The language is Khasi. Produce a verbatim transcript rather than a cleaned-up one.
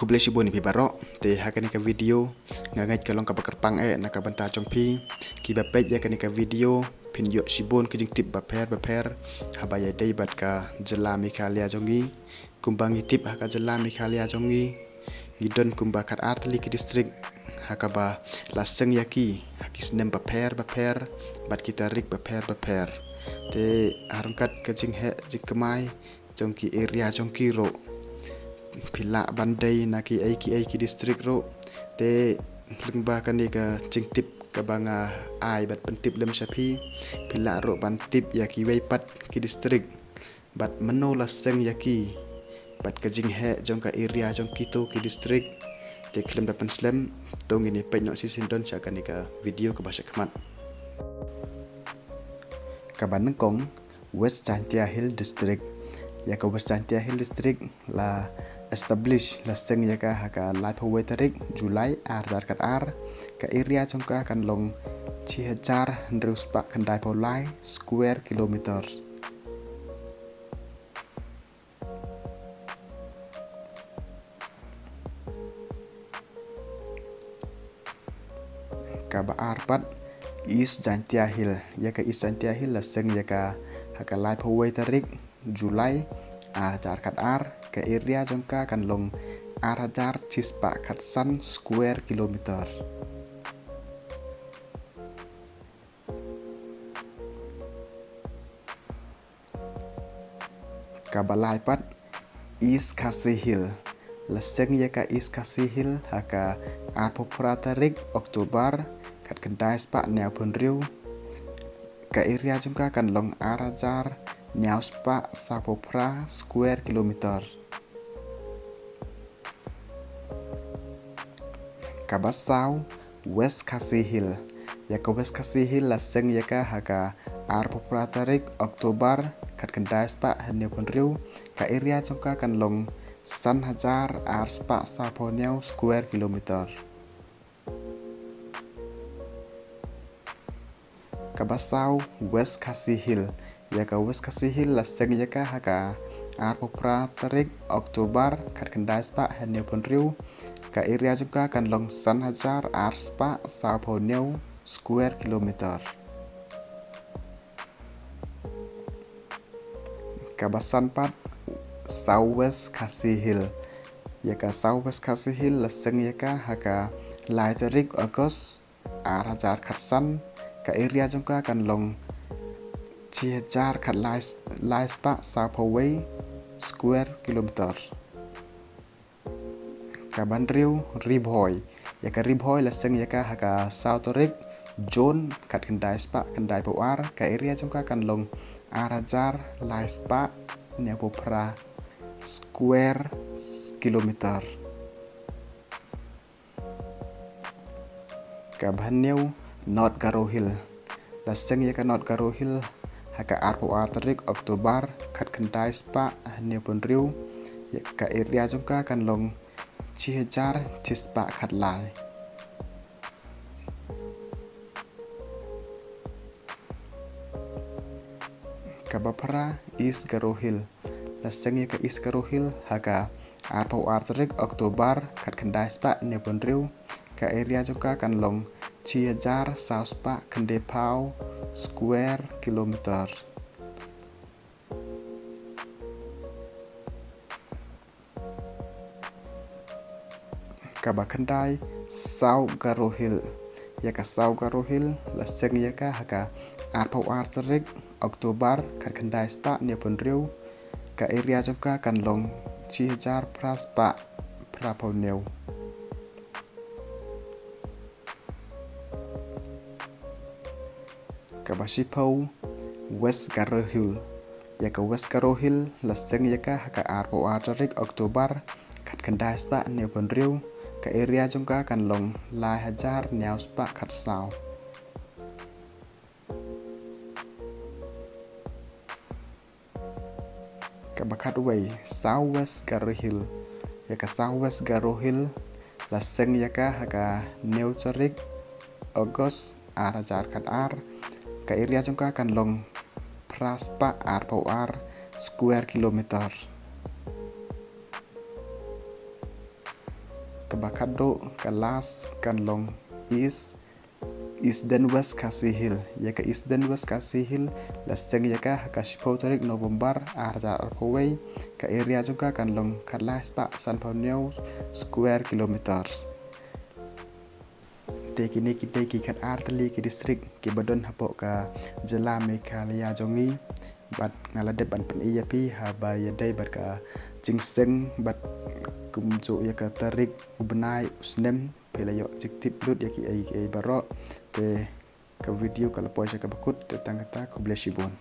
Khublei shibun ïa phi baroh. Te ha kane ka video nga ngeit ka long kaba kyrpang eh na ka bynta jong phi kiba peit ïa kane ka video, phin ïoh shibun ki jingtip bapher bapher haba ïadei bad ka jylla Meghalaya jong ngi. Kumba ngi tip ha ka jylla Meghalaya jong ngi, ngi don kumba khatar tylli ki district ha kaba la seng ïa ki ha ki snem bapher bapher bad ki tarik bapher bapher. Te ha ryngkat ka jingheh jingkmai jong ki area jong ki ruh, phi lah ban dei na kiei kiei ki district ruh. Te lyngba kane ka jingtip kaba nga ai bad pyntip lem sha phi, phi lah ruh ban tip ïa kiwei pat ki district bad mano la seng ïa ki bad ka jingheh jong ka area jong kito ki district. Te khlem da pynslem, to ngin ïa peit noh shisien don sha kane ka video kaba sha khmat. Kaba nyngkong, West Jaintia Hill District. Ïa ka West Jaintia Hill District la establish, la seng ïa ka ha ka laiphew wei tarik July ar hajar khatar. Ka area jong ka kan long shi hajar hynriew spah khyndai phew lai square kilometer. Kaba ar pat, East Jaintia Hill. Ïa ka East Jaintia Hill la seng ïa ka ha ka laiphew wei tarik July ar hajar khatar. Ka area jong ka kan long ar hajar shi spah khatsan square kilometer. Kaba lai pat, East Khasi Hill. La seng ïa ka East Khasi Hill ha ka arphew phra tarik October, khatkhyndai spah hynñiewphew hynriew. Ka area jong ka kan long ar hajar hynñiew spah sawphew phra square kilometer. Kaba saw, West Khasi Hill. Ïa ka West Khasi Hill la seng ïa ka ha ka arphew phra tarik October, khatkhyndai spah hynñiewphew hynriew. Ka area jong ka kan long san hajar ar spah sawphew hynñiew square kilometer. Kaba saw, West Khasi Hill. Ïa ka West Khasi Hill la seng ïa ka ha ka arphew phra tarik October, khatkhyndai spah hynñiewphew hynriew. Ka area jong ka kan long san hajar ar spah sawphew hynñiew square kilometer. Kaba san pat, South West Khasi Hill. Ïa ka South West Khasi Hill la seng ïa ka ha ka lai tarik August, ar hajar khatsan. Ka area jong ka kan long shi hajar khatlai, lai spah sawphew wei square kilometer. Kaba hynriew, Ri Bhoi. Ïa ka Ri Bhoi la seng ïa ka ha ka saw tarik June, khatkhyndai spah khyndaiphew ar. Ka area jong ka kan long ar hajar lai spah hynñiewphew phra square kilometer. Kaba hynñiew, North Garo Hill. La seng ïa ka North Garo Hill ha ka arphew ar tarik October, khatkhyndai spah hynñiewphew hynriew. Ïa ka area jong ka kan long shi hajar shi spah khatlai. Kaba phra, East Garo Hill. La seng ïa ka East Garo Hill ha ka arphew ar tarik October, khatkhyndai spah hynñiewphew hynriew. Ka area jong ka kan long shi hajar saw spah khyndaiphew square kilometer. Kaba khyndai, South Garo Hill. Ïa ka South Garo Hill la seng ïa ka ha ka arphew ar tarik October, khatkhyndai spah hynñiewphew hynriew. Ka area jong ka kan long shi hajar phra spah phraphew hynñiew. Kaba shiphew, West Garo Hill. Ïa ka West Garo Hill la seng ïa ka ha ka arphew ar tarik October, khatkhyndai spah hynñiewphew hynriew. Ka area jong ka kan long lai hajar hynñiew spah khatsaw. Kaba khatwei, South West Garo Hill. Ïa ka South West Garo Hill la seng ïa ka ha ka hynñiew tarik August, ar hajar khatar. Ka area jong ka kan long phra spah arphew ar square kilometer. kaba khatduh, ka last kan long East, Eastern West Khasi Hill. Ïa ka Eastern West Khasi Hill la seng ïa ka ha ka shiphew tarik November ar hajar arphew wei. Ka area jong ka kan long khatlai spah sanphew hynñiew square kilometers. Te kine ki dei ki khatar tylli ki district kiba don hapoh ka jylla Meghalaya jong ngi. Bad nga la dep ban pyni ïa phi haba ïadei bad ka jingseng bad kumjuh ïa ka tarik, u bnai, u snem. Phi la ïoh jingtip lut ïa kiei kiei baroh. Te ka video ka la poi sha kaba kut, te tang kata, khublei shibun.